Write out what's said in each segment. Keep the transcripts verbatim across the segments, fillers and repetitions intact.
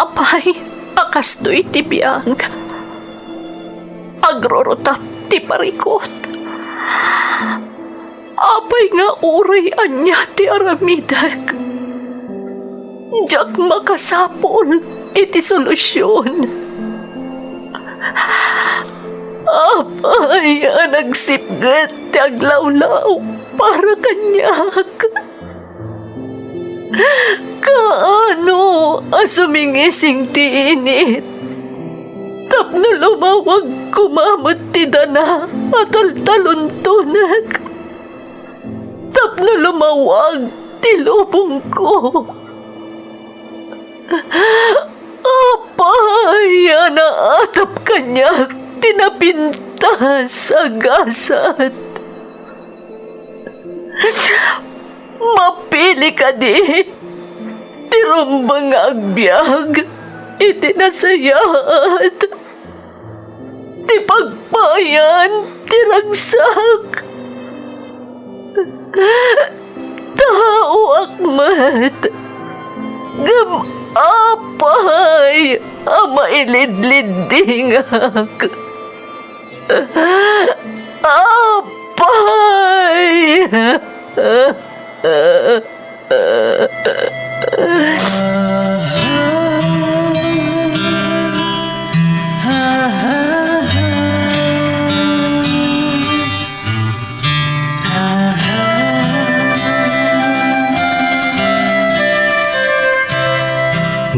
Apay a kastoy ti biag? Agrurutap ti parikut. Apay nga uray ania ti aramidek, diak makasapul iti solusion. Apay a nagsipget ti aglawlaw para kaniak? Kaano a sumingising ti init tapno lumawag koma met ti dana a taltaluntonek? Tapno lumawag ti lubongko. Apay a naatap kaniak ti napintas a gasat? Mapili kadi ti rumbeng nga agbiag iti nasayaat ti pagpayan ti ragsak. Taoak met, ngem apay a mailidliddingak? Apay!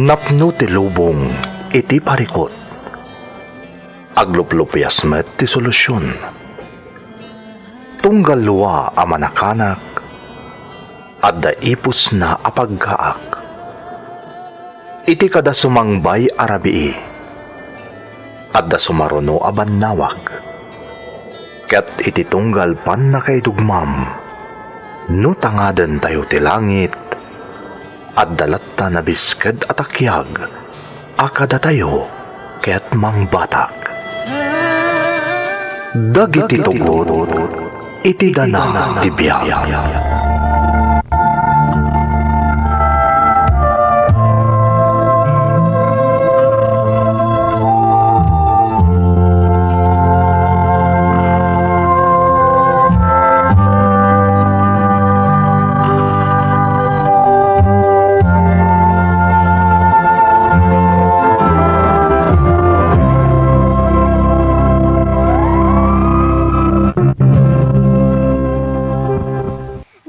Napno ti lubong iti parikut. Agluplupias met ti solusion. Tunggal lua a manakanak, adda ipusna a paggaak. Iti kada sumangbay a rabii, adda sumaruno a bannawag. Ket iti tunggal pannakaidugmam, no tangadentayo ti langit, adda latta nabisked a takiag a kadatayo ket mangbatak. Dagiti tugot iti dana ti biag.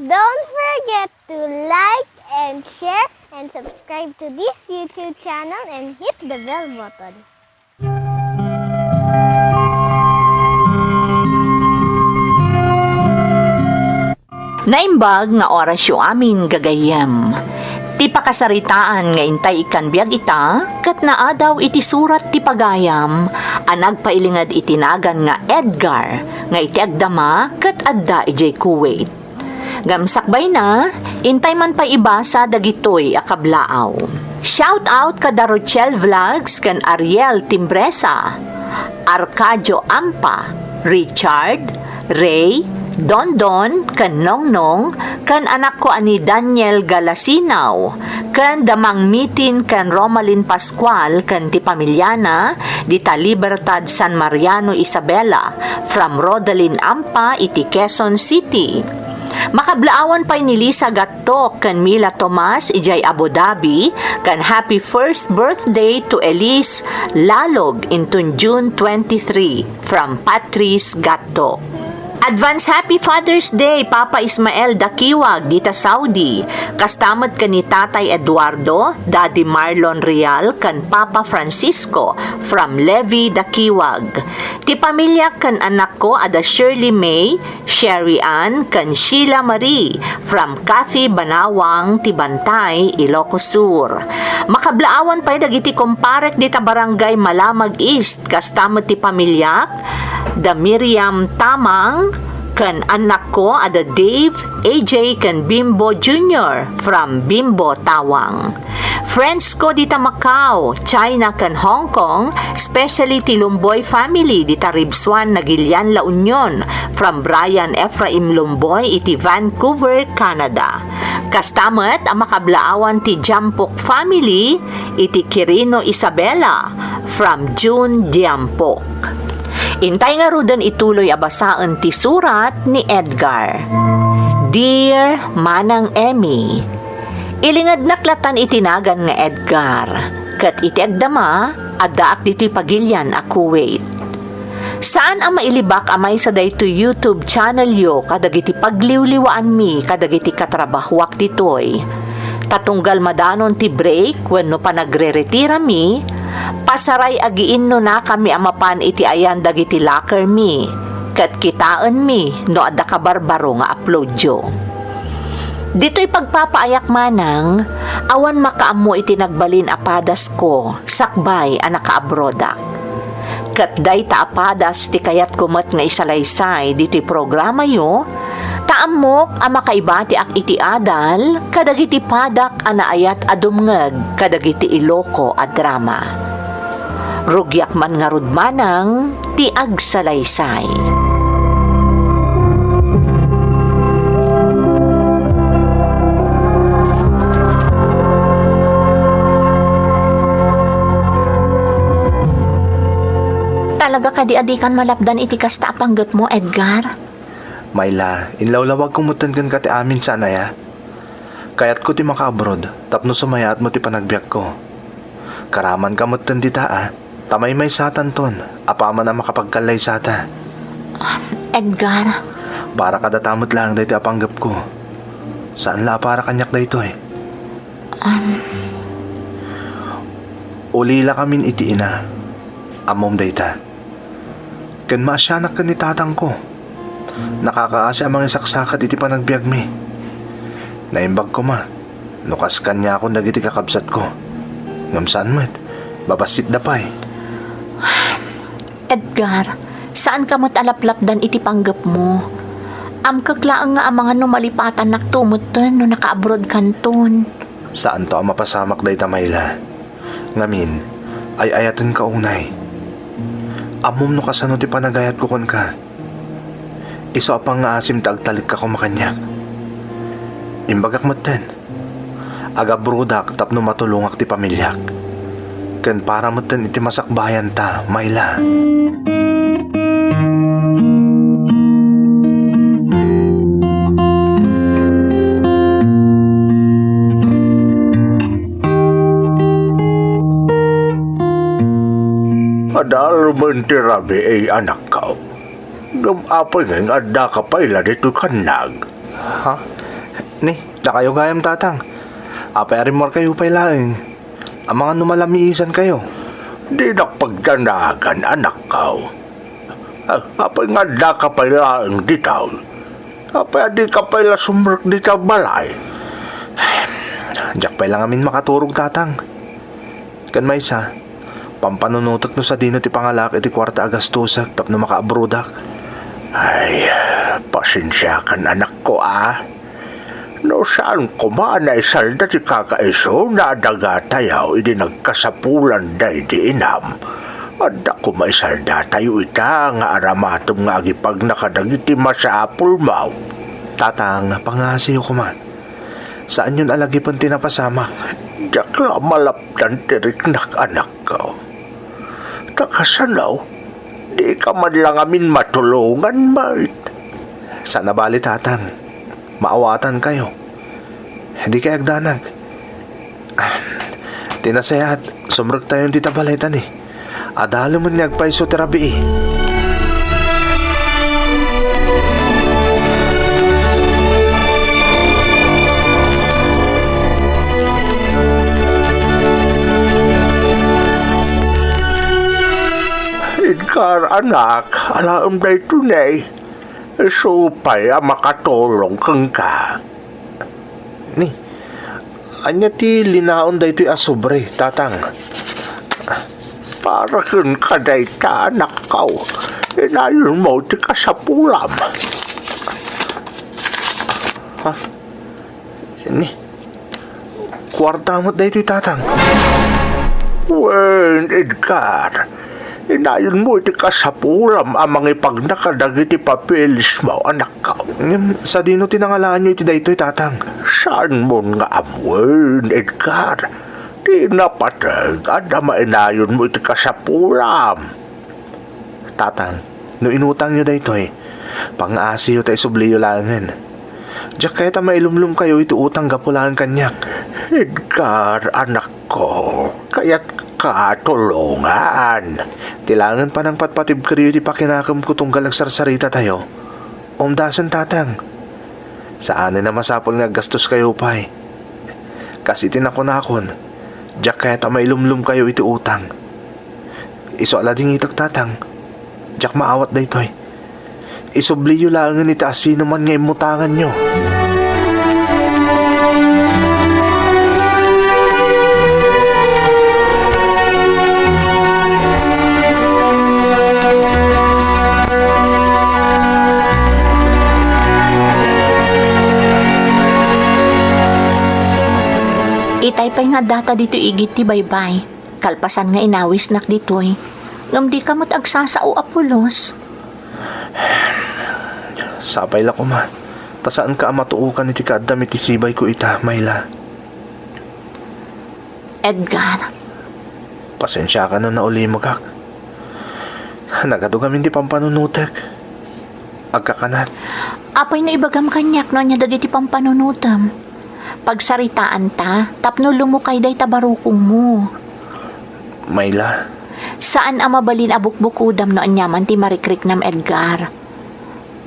Don't forget to like and share and subscribe to this YouTube channel and hit the bell button. Naimbag nga orasyo amin, gagayyem. Ti pakasaritaan nga intay ikkan biag ita, ket naadaw iti surat ti pagayam a nagpailinged iti nagan nga Edgar, nga iti agdama ket adda idiay Kuwait. Ngem sakbayna, intay man pay ibasa dagitoy a kablaaw. Shout out kada Rochelle Vlogs ken Ariel Timbresa, Arcadio Ampa, Richard, Ray, Dondon, ken Nongnong, ken anakko a ni Daniel Galasinaw, ken da Mang Mitin ken Romalin Pascual ken ti pamiliana, dita Libertad San Mariano, Isabela, from Rodalyn Ampa iti Quezon City. Makablaawan pay ni Lisa Gatto ken Mila Tomas idiay Abu Dhabi, ken happy first birthday to Elise Lalog inton June twenty-three, from Patrice Gatto. Advance Happy Father's Day, Papa Ismael Dakiwag, dita Saudi. Kasta met ken ni Tatay Eduardo, Daddy Marlon Real, ken Papa Francisco, from Levi Dakiwag. Ti pamiliak ken anakko a da Shirley May, Sherry Ann, ken Sheila Marie, from Cathy Banawang, ti Bantay, Ilocos Sur. Makablaawan pay dagiti kumparek dita Barangay Malamag East, kasta met ti pamiliak, da Miriam Tamang, Ken annakko a da Dave, A J, ken Bimbo Junior from Bimbo Tawang. Friends ko dita Macau, China, ken Hong Kong, especially ti Lumboy family dita Ribsuan, Nagilian, La Union, from Brian Ephraim Lumboy iti Vancouver, Canada. Kasta met a makablaawan ti Diampok family iti Quirino, Isabela, from June Diampok. Intay ngaruden ituloy a basaen ti surat ni Edgar. Dear Manang Emmy, ilingednak latan iti nagan nga Edgar, ket iti agdama, addaak ditoy pagilian a Kuwait. Saan a mailibak a maysa daytoy YouTube channel yo kadagiti pagliwliwaanmi kadagiti katrabahuak ditoy. Ta tunggal madanon ti break wenno panagreretirami, pasaray agiinnonakami a mapan iti ayan dagiti lockermi, ket kitaenmi no adda kabarbaro nga uploadyo. Ditoy pagpapaayak manang, awan makaammo iti nagbalin a padasko sakbay a nakaabrodak. Ket dayta a padas ti kayatko met nga isalaysay ditoy programayo, ta ammok a makaibatiak iti adal kadagiti padak a naayat a dumngeg kadagiti Iloko a drama. Rugiak man ngarud manang ti agsalaysay. Talaga kadi a dikan malapdan iti kasta a panggepmo, Edgar? Myla, inlawlawagko metten kenka ti amin saan aya. Kayatko ti makaabroad tapno sumayaatmo ti panagbiagko. Karamanka metten dita a, ta maymaysatanton apaman a makapagkallaysata. Edgar. Para kadata met laeng daytoy a panggepko. Saan la a para kaniak daytoy. Um. Ulilakamin iti ina. Ammom dayta. Ken maasianak ken ni tatangko. Nakakaasi a mangisaksakat iti panagbiagmi. Naimbag koma no kas kaniakon dagiti kakabsatko. Ngem saan met, babassitda pay. Edgar, saanka met a laplapdan iti panggepmo. Amkek laeng nga amangan no malipatannakto metten no nakaabroadkanton. Saanto a mapasamak dayta, Myla. Ngamin, ay-ayatenka unay. Ammom no kasano ti panagayatko kenka. Isu a pangngaasim ta agtalekka koma kaniak. Imbagak metten, agabroadak tapno matulongak ti pamiliak. Ken para metten iti masakbayanta, Myla. Adda rumen ti rabii, anakko. Ngem apay nga addaka pay la ditoy kannag? Ha? Ni, dakayo gayam, tatang. Apay a rimmuarkayo pay laeng? Amangan no malamiisankayo. Dinak pagdanagan, anakko. Ah, apay nga addaka pay laeng dita? Apay a dika pay la sumrek dita balay? Diak pay la ngamin makaturog, tatang. Ken maysa, pampanunotek no sadino ti pangalaak iti kuarta a gastosek tapno makaabroadak. Ay, pasensiakan, anakko, a. No saan koma a naisalda ti kakaisuna a dagatayo idi nagkasapulan daydi inam, adda koma isaldatayo ita nga aramatem nga agipagna kadagiti masapulmo. Tatang, pangngaasayo koma. Saanyon a lagipen ti napasamak. Diak la malapdan ti riknak, anakko. Ta kasano, dika man la ngamin matulongan met? Saan a bali, tatang. Maawatankayo. Dikay agdanag. Ah, ti nasayaat, sumrektayon dita balay ta ni. Adalemen nga agpayso ti rabii. Edgar, anak, alaem daytoy, ne. Isu pay a makatulong kenka. Ni, ania ti linaon daytoy a sobre, tatang? Para kenka dayta, anakko. Inayonmo ti kasapulam. Ni, kuarta met daytoy, Tatang. Wen, Edgar, inayonmo iti kasapulam a mangipagna kadagiti papeles mo, anakko. Ngem sadino ti nangalaanyo iti daytoy, Tatang? Saanmon nga ammoen, Edgar? Ti napateg adda mainayonmo iti kasapulam. Tatang, no inutangyo daytoy, pangaasiyo ta isubliyo laengen. Diak kayat a mailumlumkayo iti utang gapu laeng kaniak. Edgar, anakko, kayatka tulongan. Ti laengen panangpatpatibkeryo iti pakinakemko tunggal agsarsarita tayo. Umdasen, Tatang. Saanen a masapul nga aggastoskayo pay. Kas iti nakunakon, diak kayat a mailumlumkayo iti utang. Isu a ladingitek, Tatang. Diak maawat daytoy. Isubliyo laengen iti asinoman nga immutanganyo. Itay pay nga addata ditoy igid ti baybay. Kalpasan nga inawisnak ditoy, ngem dika met agsasao a pulos. Sapay la koma, ta saanka a matuokan iti kaaddam iti sibayko ita, Myla. Edgar. Pasensiaka no naulimegak. Nagadu ngamin ti pampanunotek. Agkakanat. Apay no ibagam kaniak no ania dagiti pampanunotem? Pagsaritaanta tapno lumukay dayta barukongmo. Myla. Saan a mabalin a bukbukodam no aniaman ti marikriknam, Edgar.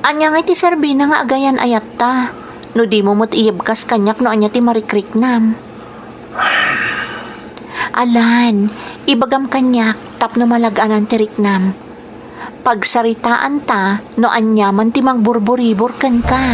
Ania ngay ti serbina nga agayan-ayatta no dimo met iyebkas kaniak no ania ti marikriknam? Alan, ibagam kaniak tapno malag-anan ti riknam. Pagsaritaanta no aniaman ti mangburburibor kenka.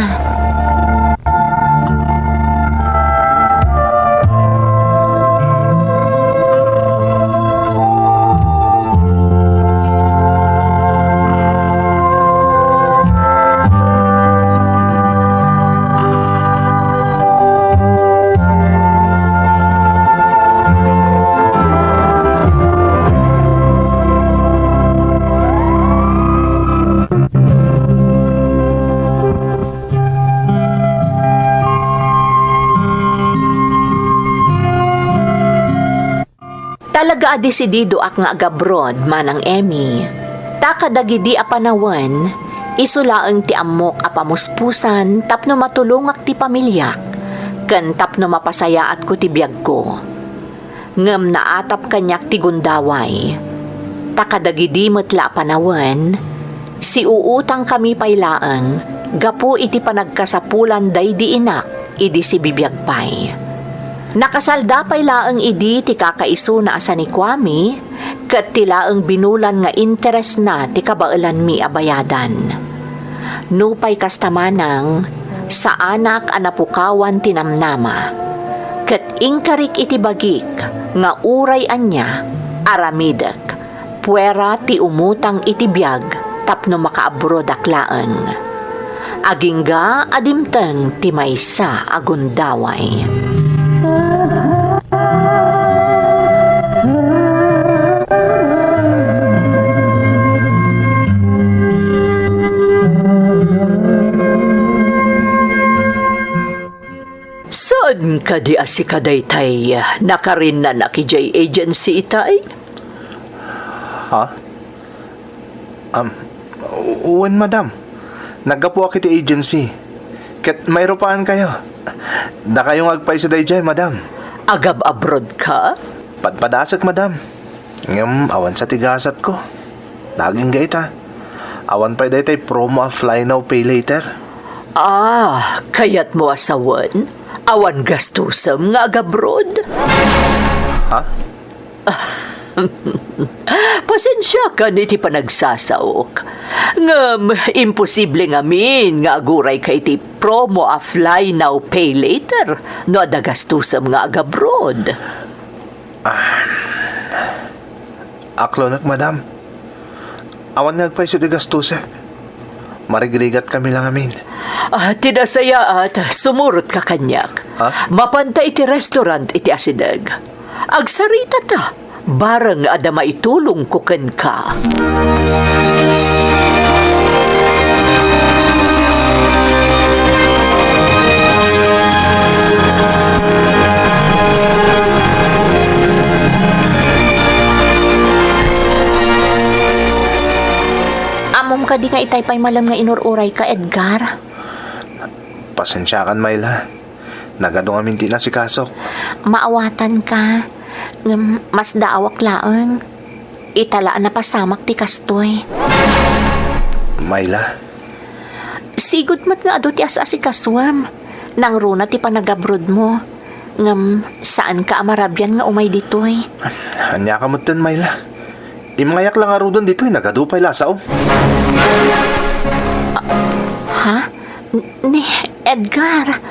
Talaga a desididoak nga agabroad, Manang Emmy. Ta kadagidi a panawen, isu laeng ti ammok a pamuspusan tapno matulongak ti pamiliak, ken tapno mapasayaatko ti biagko. Ngem naatap kaniak ti gundaway. Ta kadagidi met la a panawen, siuutangkami pay laeng gapu iti panagkasapulan daydi inak idi sibibiag pay. Nakasalda pay laeng idi ti kakaisuna a sanikuami ket ti laeng binulan nga interesna ti kabaelanmi a bayadan. Nupay kasta manang, saanak a napukawan ti namnama. Ket inkarik iti bagik nga uray ania, aramidek, puera ti umutang iti biag tapno makaabrodak laeng. Agingga a dimteng ti maysa a gundaway. Saan kadi a sika daytay nakarinnannak idiay agency itay? Ha? Um, wen, madam. Naggapuak iti agency. Ket mairupaankayo. Dakayo nga agpayso daydiay, madam. Agab-abroad ka? Padpadasek, madam. Ngem awan sa ti gasatko. Nagingga ita. Awan pay daytay promo a fly now, pay later. Ah, kayatmo a sawen? Awan gastusem nga agabroad? Ha? Pasensiakan iti panagsasaok. Ngem, imposible ngamin nga agurayka iti promo a fly now, pay later no adda gastusem nga agabroad. Ah, aklonek, madam. Awan nga agpayso ti gastusek. Marigrigat kami la ngamin. Ah, ti nasayaat, sumurotka kaniak. Ha? Mapanta iti restaurant iti asideg. Agsaritata, bareng adda maitulongko kenka. Ammom kadi nga itay pay malem nga inur-urayka, Edgar? Pasensiakan, Myla. Nagadu ngamin ti inasikasok. Maawatanka. Ngem masdaawak laeng. Ita la a napasamak ti kastoy. Myla. Sigud met nga adu ti as-asikasuem. Nangruna ti panagabrodmo. Ngem saanka a marabian nga umay ditoy. Ania ka metten, Myla? Immayak la ngaruden ditoy, nagadu pay la a saom. Ha? N-, ni Edgar?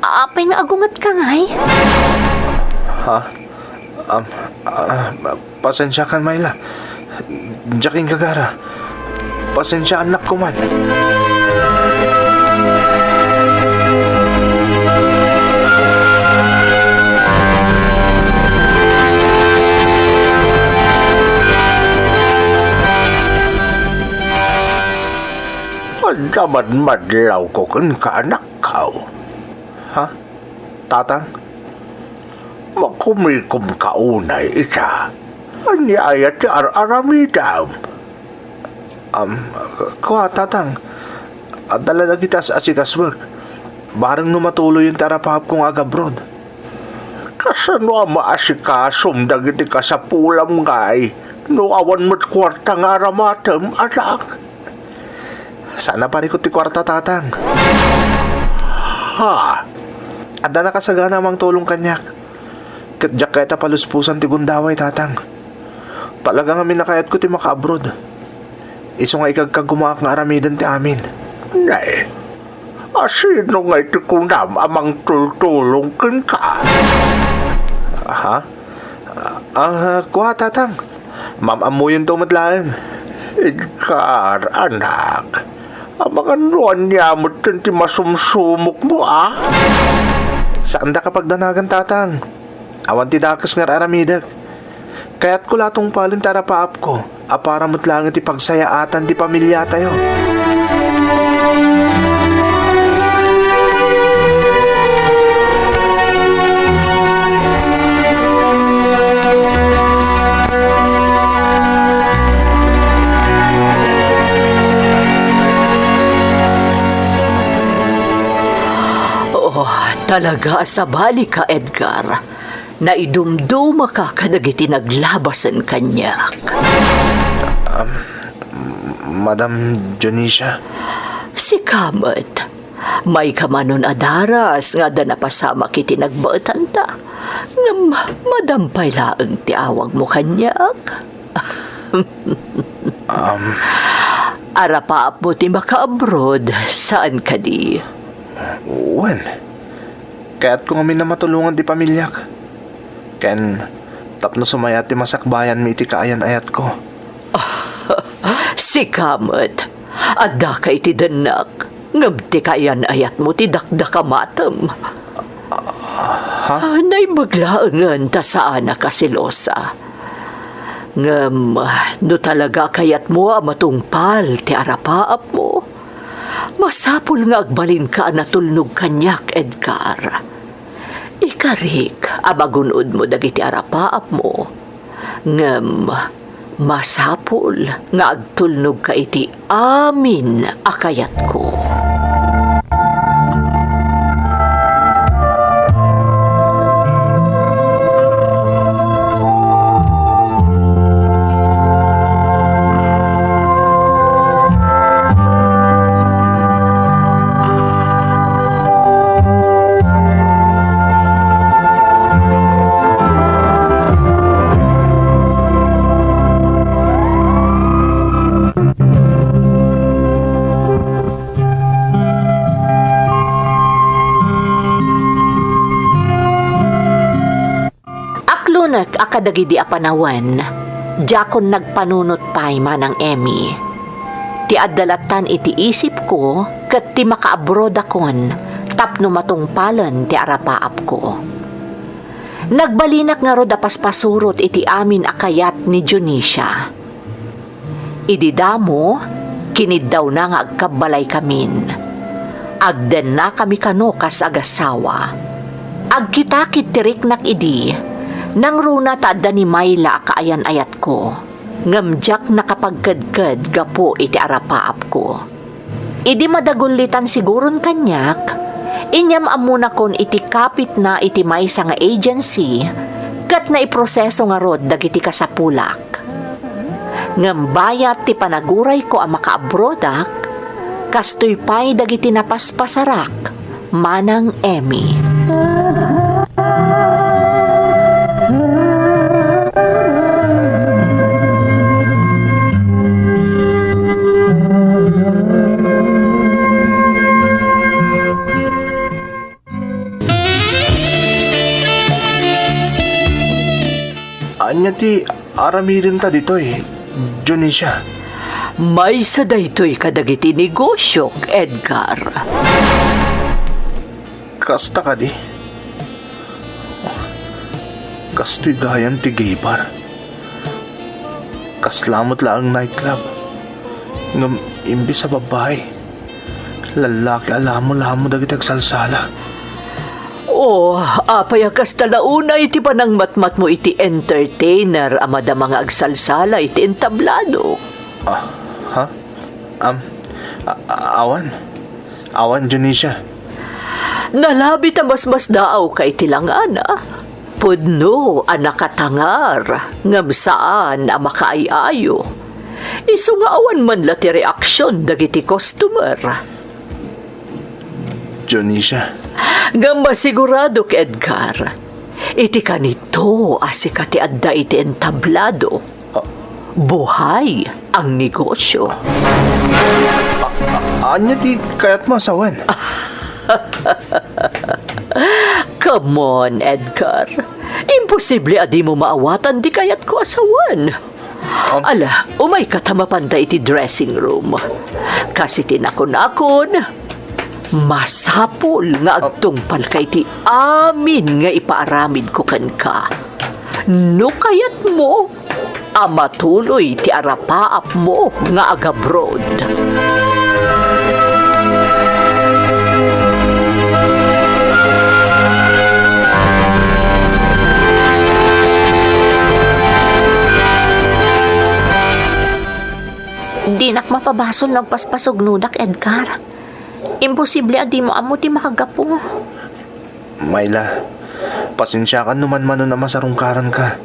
Apay nga agungetka ngay? Ha? Um, ah, pasensiakan, Myla. Diak inggagara. Pasensiaannak koman. Adda madmadlawko kenka, anakko. Ha? Tatang? Makumikomka unay ita. Ania aya ti ar-aramidem? Am, kua, Tatang. Adda la dagiti as-asikasuek. Bareng no matuloyen ti arapaapko nga agabroad. Kasano a maasikasom dagiti kasapulam ngay no awan met kuarta nga aramatem, anak? Saan a parikut ti kuarta, Tatang. Ha? Adda nakasagana a mangtulong kaniak. Ket diak kayat a palusposan ti gundaway, Tatang. Talaga ngamin a kayatko ti makaabroad. Isu nga ikagkagumaak nga aramiden ti amin. Nay, a sino ngay ti kunam a mangtultulong kenka? Ha? Ah, kua, Tatang. Maam-ammoyonto met laeng. Edgar, anak. Amangan no ania metten ti masumsumokmo, a? Saanda kapagdanagan, Tatang. Awan ti dakes nga ar-aramidek. Kayatko la a tungpalen ti arapaapko a para met laeng iti pagsayaatan ti pamiliatayo. Oh, talaga a sabali ka, Edgar. Naidumdumaka kadagiti naglabasen kaniak. Um, Madam Dionisia? Sika met. Maikamanon a daras nga adda napasamak iti nagbaetanta. Ngem madam pay laeng ti awagmo kaniak. Um, Arapaapmo ti makaabroad, saan kadi? Wen, kayatko ngamin a matulongan ti pamiliak. Ken tapno sumayaat ti masakbayanmi iti kaayan-ayatko. Sika met, addaka iti dennak, ngem ti kaayan-ayatmo ti dakdakamatem. Ha? Ah, naimbag laengen ta saanak a selosa. Ngem no talaga a kayatmo a matungpal ti arapaapmo, masapul nga agbalinka a natulnog kaniak, Edgar. Ikarik a magun-odmo dagiti arapaapmo, ngem masapul nga agtulnogka iti amin a kayatko. Aklonek a kadagidi a panawen, diakon nagpanunot pay, Manang Emmy. Ti adda lattan iti isipko ket ti makaabrodakon tapno matungpalen ti arapaapko. Nagbalinak ngarud a paspasurot iti amin a kayat ni Dionisia. Idi damo, kiniddawna nga agkabbalaykamin. Agdennakami kano kas agasawa. Agkitakit ti riknak idi, nangruna ta adda ni Myla a kaayan-ayatko, ngem diak nakapagkedked gapu iti arapaapko. Idi madagullitan siguron kaniak, inyam-ammonakon iti kapitna iti maysa nga agency ket naiproseso ngarud dagiti kasapulak. Ngem bayat ti panagurayko a makaabroadak, kastoy pay dagiti napaspasarak, Manang Emmy. Ania ti aramidenta ditoy, Dionisia? Maysa daytoy kadagiti negosiok, Edgar. Kasta kadi? Kastoy gayam ti gay bar. Kasla met laeng nightclub. Ngem imbes a babbai, lallaki a lamo-lamo dagiti agsalsala. Oh, apay a kasta la unay ti panangmatmatmo iti entertainer a madama nga agsalsala iti entablado? Ah, ha? Am, a- a- awan. Awan, Dionisia. Nalabit a masmasdaawka iti langana. Pudno a nakatangar, ngem saan a makaay-ayo. Isu nga awan man la ti reaksion dagiti customer. Dionisia. Ngem masiguradok, Edgar, iti kanito a sika ti adda iti entablado. Ah. Buhay ang negosyo. A- a- ania ti kayatmo a sawen? Come on, Edgar. Imposible a dimo maawatan ti kayatko a sawen. Um, ala, umayka ta mapanda iti dressing room. Kas iti nakunakon, masapul nga agtungpalka iti amin nga ipaaramidko kenka. No kayatmo a matuloy ti arapaapmo nga agabroad. Dinak mapabasol no agpaspasugnodak, Edgar. Imposible a dimo ammo ti makagapu. Myla, pasensiakan no manmanon a masarungkaranka.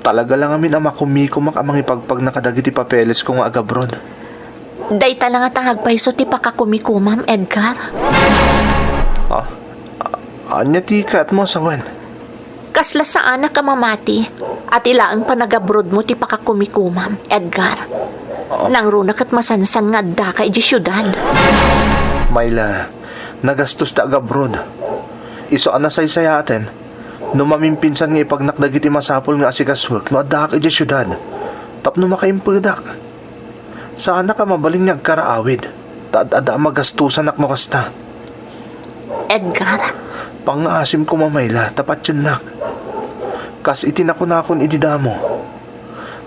Talaga la ngamin a makumikumak a mangipagpagna kadagiti papelesko nga agabroad. Dayta la ngata nga agpayso ti pakakumikumam, Edgar. Ah, a- ania ti kayatmo a sawen? Kasla saanak a mamati, a ti laeng panagabrodmo ti pakakumikumam, Edgar. Ah. Nangruna ket masansan nga addaka idiay siudad. Myla, nagastos ti agabroad. Isu a nasaysayaaten, no mamimpinsan nga ipagnak dagiti masapul nga asikasuek no addaak idiay siudad, tapno makaimpedak. Saanak a mabalin nga agkaraawid, ta ad-adda a magastosanak no kasta. Edgar. Pangngaasim koma, Myla, ta patiennak. Kas iti nakunakon idi damo,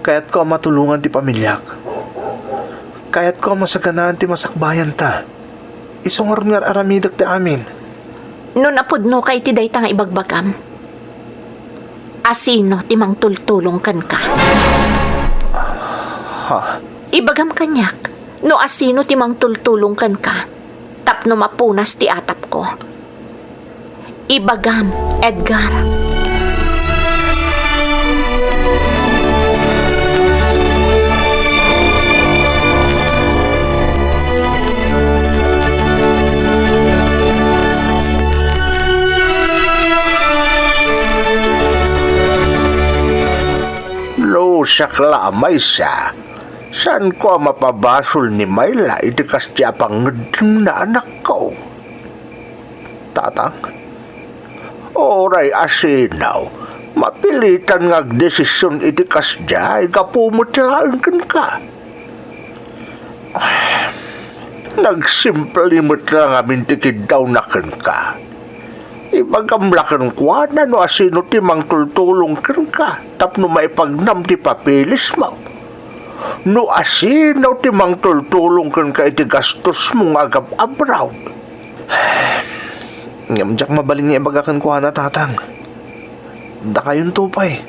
kayatko a matulongan ti pamiliak. Kayatko a masaganaan ti masakbayanta. Isu ngarud nga ar-aramidek ti amin. No napudnoka iti dayta nga ibagbagam, asino ti mangtultulong kenka? Ha? Ibagam kaniak, no asino ti mangtultulong kenka tapno mapunas ti atapko. Ibagam, Edgar. No siak la a maysa, saanko a mapabasol ni Myla iti kasdi a pangngeddengna, anakko. Tatang, uray asino, mapilitan nga agdesision iti kasdiay gapu met laeng kenka. Nagsimple met la ngamin ti kiddawna kenka. Ibagam la kenkuana no asino ti mangtultulong kenka tapno maipagnam ti papeles mo. No asino ti mangtultulong kenka iti gastos mo nga agab-abroad. Ngem diak mabalin nga ibaga kenkuana, Tatang. Dakayonto pay,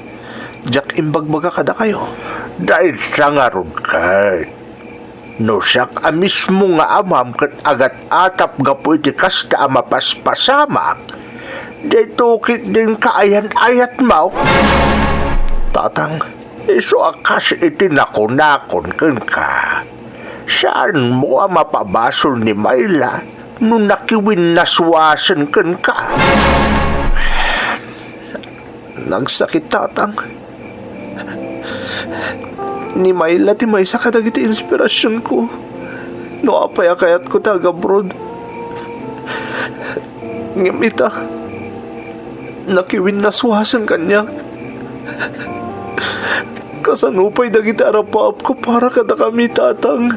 diak imbagbaga kadakayo. Dayta ngarud ket. No siak a mismo nga amam ket agat-atap gapu iti kasta a mapaspasamak, dayto ketdin kaayan-ayatmo. Tatang, isu a kas iti nakunakon kenka, saanmo a mapabasol ni Mayla no nakiwinnaswasen kenka. Nagsakit, Tatang. Ni Mayla ti maysa kadagiti inspirasionko no apay a kayatko ti agabroad. Ngem ita, nakiwinnaswasen kaniak. Kasano pay dagiti arapaapko para kadakami, Tatang?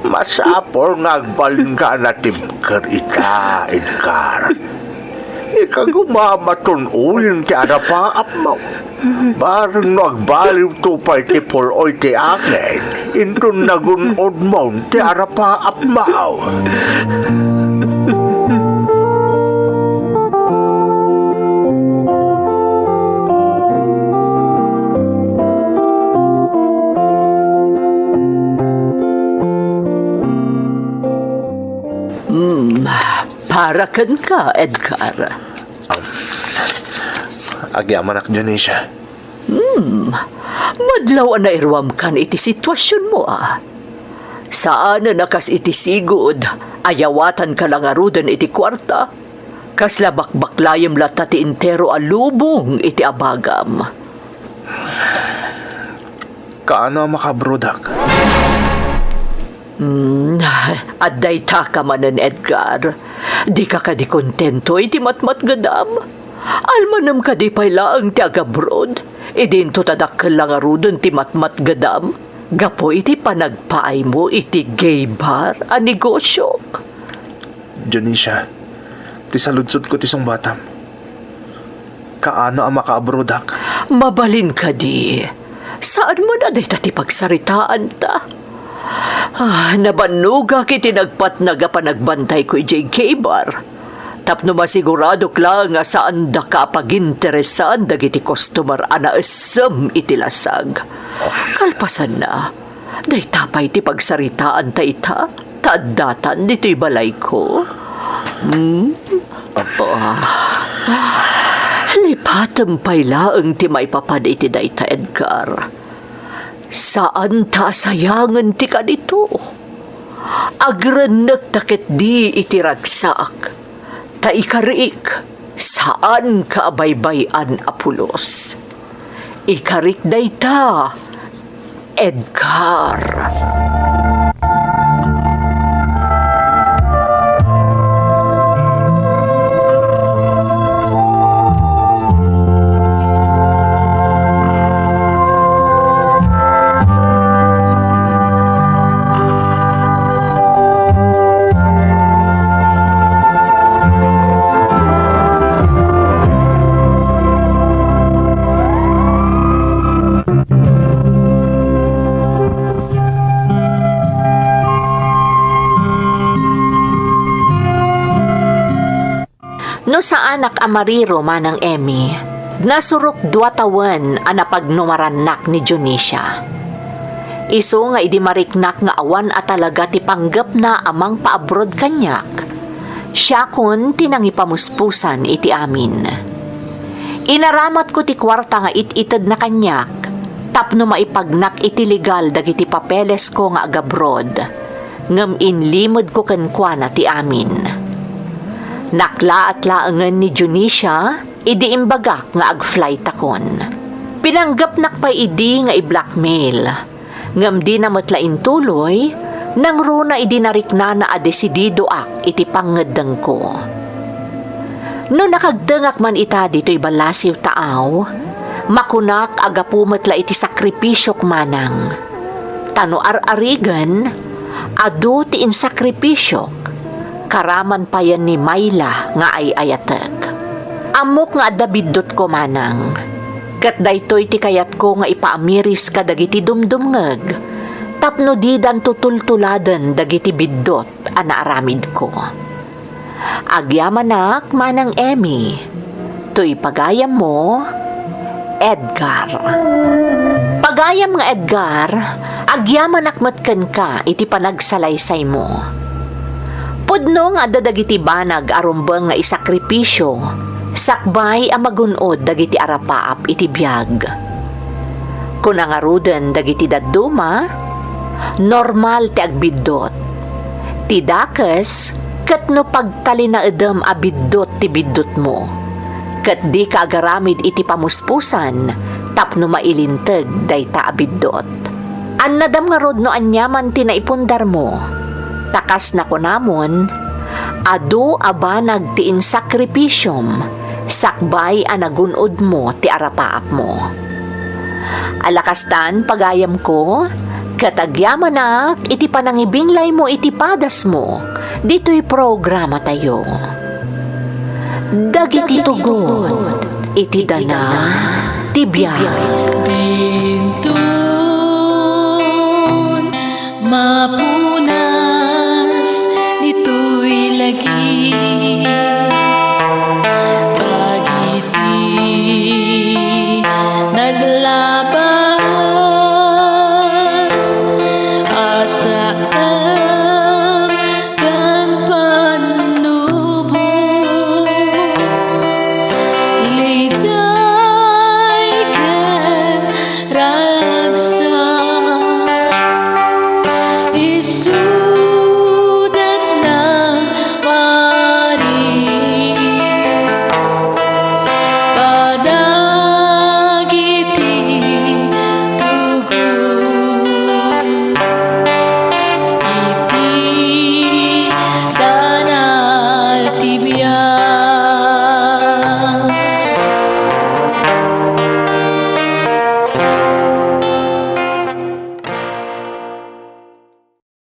Masapul nga agbalinka a natibker ita, Edgar. Ikagumamaton uyen ti arapaapmo. Bareng no agbaliwto pay ti pul-oy ti angin, inton nagun-odmon ti arapaapmo. Hmm, para kenka, Edgar. Agyamanak, Dionisia. Hmm, madlaw a nairuamkan iti situasionmo, a. Saanen a kas iti sigud, ayawatanka la ngaruden iti kuarta. Kasla bakbaklayem latta ti entero a lubong iti abagam. Kaano a makaabroadak? Hmm, adda itaka manen, Edgar. Dika kadi kontento iti matmatgedam? Almanem kadi pay laeng ti agabroad, idi inton dakkel la ngaruden ti matmatgedam gapu iti panagpaaymo iti gay bar a negosiok? Dionisia, ti saludsodko ti sungbatam. Kaano a makaabroadak? Mabalin kadi. Saan man a dayta ti pagsaritaanta. Ah, nabannogak iti nagpatnag a panagbantayko idiay gay bar. Tapno masiguradok laeng a saandaka a paginteresan dagiti customer a naessem iti lasag. Kalpasanna, dayta pay ti pagsaritaanta ita, ta addatan ditoy balayko. Hmm? Ah. Lipatem pay laeng ti maipapan iti dayta, Edgar. Saanta a sayangen ti kadito. Agrennekta ketdi iti ragsak. Ta ikariik, saanka a baybay-an a pulos. Ikarik dayta, Edgar. No saanak a mariro, Manang Emmy, nasurok dua tawen a napagnumarannak ni Dionisia. Isu nga idi mariknak nga awan a talaga ti panggepna a mangpaabroad kaniak, siakon ti nangipamuspusan iti amin. Inaramatko ti kuarta nga it-itedna kaniak tapno maipagnak iti legal dagiti papelesko nga agabroad, ngem inlimedko kenkuana ti amin. Naklaat laengen ni Dionisia idi imbagak nga agflytakon. Pinanggepnak pay idi nga i-blackmail, ngem dina met la intuloy, nangruna idi nariknana a desididoak iti pangngeddengko. No nakagtengak man ita ditoy ballasiw taaw, makunak a gapu met la iti sakripisiok manang. Ta no ar-arigen, Adu ti insakripisiok, karaman payen ni Myla nga ay-ayatek. Ammok nga adda biddutko manang. Ket daytoy ti kayatko nga ipaamiris kadagiti dumdumngeg tapno didanto tultuladen dagiti biddut a naaramidko. Agyamanak, Manang Emmy. Toy pagayammo, Edgar. Pagayam nga Edgar, agyamanak met kenka iti panagsalaysaymo. Pudno nga adda dagiti banag a rumbeng nga isakripisio sakbay a magun-od dagiti arapaap iti biag. Kuna ngaruden dagiti dadduma, normal ti agbiddut. Ti dakes, ket no pagtalinaedem a biddut ti biddutmo, ket dika agaramid iti pamuspusan tapno mailinteg dayta a biddut. Annadam ngarud no aniaman ti naipundarmo. Ta kas nakunamon, adu a banag ti insakripisiom, sakbay a nagun-odmo ti arapaapmo. Alakastan, pagayamko, ket agyamanak iti panangibinglaymo iti padasmo ditoy programatayo. Dagiti tugot iti dana ti biag. Dintun, mapu-